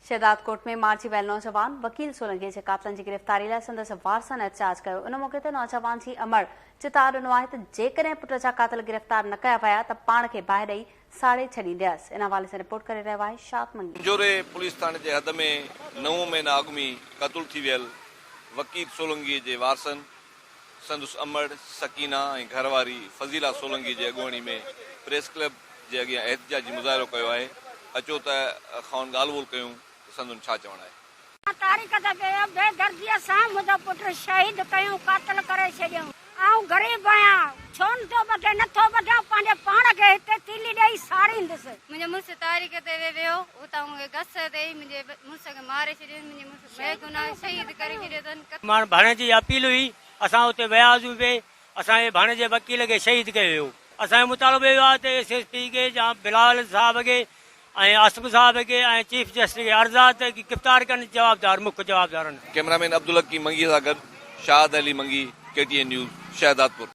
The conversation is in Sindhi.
شهدادڪوٽ ۾ مارجي ويل نوجوان وڪيل سولنگي جي قاتلن جي گرفتاري لاء سندس وارثن احتجاج ڪيو. ان موقعي تي نوجوان جي امڙ چتاء ڏنو آهي ته جيڪڏهن پٽ جا قاتل گرفتار نه ڪيا ويا ته پاڻ کي باهه ڏئي ساڙي ڇڏينديس. ان حوالي سان رپورٽ ڪري رهيو آهي شاد منگي. جوري پوليس ٿاڻي جي حد ۾ نو مهينا اڳ ۾ قتل ٿي ويل وڪيل سولنگي جي وارثن سندس امڙ سڪينه ۽ گهر واري فضيلا سولنگي جي اڳواڻي ۾ پريس ڪلب جي اڳيان احتجاجي مظاهرو ڪيو آهي، اچو ته کانئن ڳالهه ٻولهه ڪيون ته سندن ڇا چوڻ آهي. تاريخ تي پيو بي درديء سان منهنجو پٽ شهيد ڪيون قتل ڪري ڇڏيائون آئون غريب آهيان ڇو نه ٿو ٻڌي نه ٿو ٻڌان پنهنجي پاڻ کي هتي تيلي ڏئي ساڙيندس. منهنجو مڙس تاريخ تي ويو اتان مون کي گس تي ئي منهنجي مڙس کي ماري ڇڏيو منهنجي مڙس بي گناهه شهيد ڪري ڇڏيو اٿن. مان ڀاڻيجي جي اپيل هئي اسان اتي وياسون به اسان جي ڀاڻيجي وڪيل کي شهيد ڪيو ويو اسان جو مطالبو اهو آهي ته ايس ايس پي کي يا بلاول صاحب کي ۽ آصف صاحب کي ۽ چيف جسٽس کي عرض آهي ته گرفتار ڪن جوابدار مک جوابدارن. ڪئميرا مين عبدالحڪيم منگي سان گڏ Shahid Ali Mangi, K T N news, Shahdadpur.